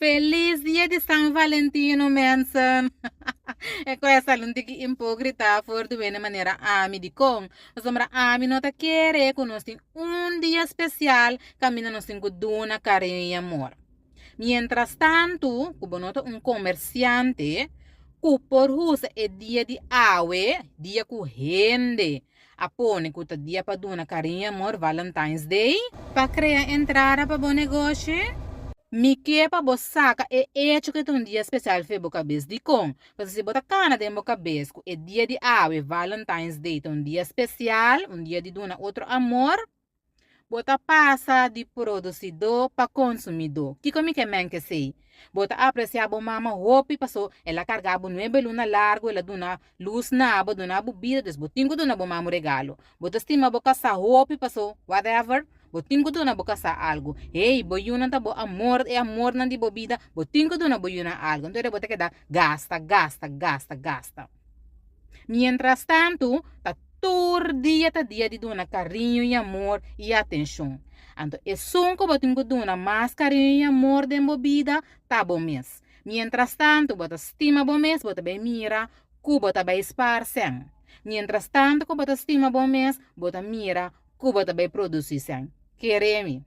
Feliz dia di San Valentino mensen! E ku a sali un tiki hipókrita for di wene manera ami dikon, pasobra ami no ta kere ku nos tin un dia spesial kaminda nos tin ku duna kariño i amor. Mientras tantu ku bo no ta un komersiante ku por usa e dia di awe, dia ku hende a pone ku ta dia pa duna kariño i amor, Valentine's Day, pa krea entrada pa bo negoshi. Mi ke pa bo saka e echo ku e ta un dia spesial fe bo kabes. Dikon? Pasobra si bo ta kana den bo kabes ku e dia di awe, Valentine's Day, ta un dia spesial, un dia di duna otro amor, Bo ta pasa di produsidó pa konsumidó. Kiko mi ke men kesei? Bo ta apresiá bo mama hopi paso el a kargá bo nuebe luna largu, el a duna lus na bo, duna bo bida, dus bo tin ku duna bo mama un regalo. Bo ta stima bo kasá hopi paso whatever, bo tin ku duna bo kasá algu. Hey, bo yunan ta bo amor, e amornan di bo bida, bo tin ku duna bo yunan algu. Entonces bo ta keda gasta, gasta, gasta, gasta. Mientras tantu, ta tur dia ta dia di duna kariño i amor i atenshon. Anto esun ku bo tin ku duna mas kariño i amor den bo bida ta bo mes. Mientras tantu bo ta stima bo mes, bo ta bai mira ku bo ta bai spar sèn. Mientras tantu ku bo ta stima bo mes, bo ta mira ku bo ta bai produsí sèn. Kere mi.